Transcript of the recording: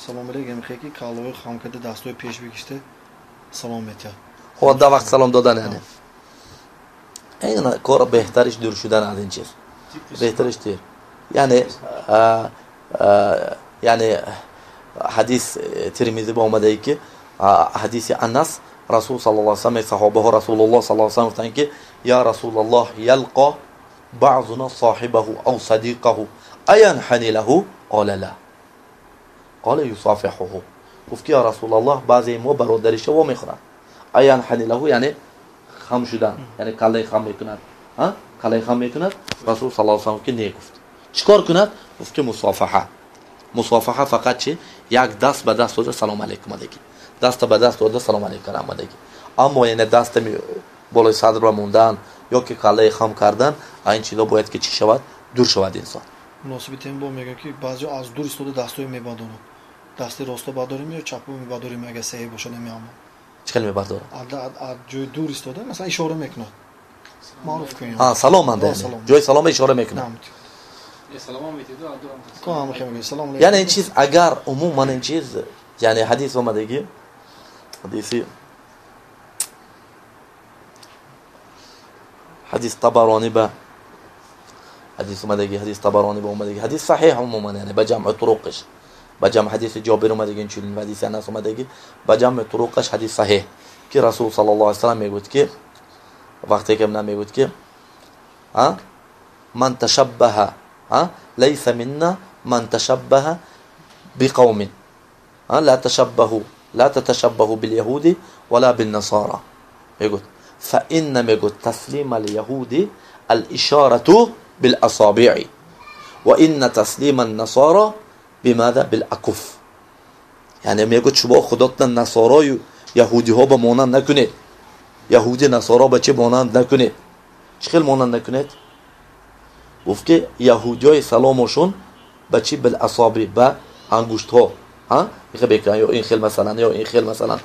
Салом алейкум хеки калои хам карда дастҳои пеш бикишта салом метиҳад. Хо да вақт салом додан яъне. Ин кор беҳтариш дур шудан аз ин чиз. Беҳтариш дур. Яъне яъне ҳадис Тирмизӣ ба омадае ки ҳадиси Анас Расул саллаллоҳу алайҳи васаллам саҳобаҳо Расулуллоҳ саллаллоҳу алайҳи васаллам гуфтанд ки я Расулаллоҳ ялқа баъзуна соҳибаҳу ав садиқаҳу аянҳани лаҳу қола ла қола юсофиҳуҳу. Гуфт ки я Расулаллоҳ баъзеи мо бародариша во мехӯранд. Аянҳани лаҳу яъне хам шудан, яъне каллаи хам мекунад. Каллаи хам мекунад. Расул саллаллоҳу алайҳи васаллам ки не гуфт. Чӣ кор кунад? Гуфт ки мусофаҳа. Мусофаҳа фақат чи? Як даст ба даст дода салом алейкум адаги. Даст ба даст дода салом алейкум адаги. Аммо яъне даст болои садр мондан ё ки каллаи хам кардан, ин чизо бояд ки чӣ шавад? Дур шавад инсон. Муносибати ин бо мегӯям ки баъзеҳо аз дур истода дастҳои мебардоранд. Дасти росто бардорем ё чапо мебардорем, агар саҳеҳ бошад намеамон. Чӣ хел мебардорад? Аз ҷои дур истода масалан ишора мекунад. Маъруф кунем. Салом анда. Ҷои салом ишора мекунад. Яъне ин чиз агар умуман ин чиз яъне ҳадис омадагӣ ҳадиси ҳадис Табаронӣ ба ҳадис омадагӣ ҳадис Табаронӣ ба омадагӣ ҳадис саҳеҳ умуман яъне ба ҷамъи туруқиш ба ҷамъ ҳадиси Ҷобир омадагӣ инчунин ҳадиси Анас омадагӣ ба ҷамъи туруқаш ҳадис саҳеҳ ки Расул саллаллоҳу алайҳи васаллам мегӯяд ки вақте ки мегӯяд ки ман ташаббаҳа лайса минна ман ташаббаҳа биқавмин ла ташаббаҳу ла таташаббаҳу биляҳуди вала биннасара мегӯяд фаинна мегӯяд таслима аляҳуди алишорату биласобиъи ва инна таслима аннасара бимада билакуф. Яъне мегӯяд шумо худотна насорою яҳудиҳо ба монанд накунед. Яҳуди насоро ба чӣ монанд накунед? Чӣ хел монанд накунед? Гуфт ки яҳудиёи саломошон ба чӣ биласоби ба ангуштҳо ё ин хел масалан ё ин хел масалан.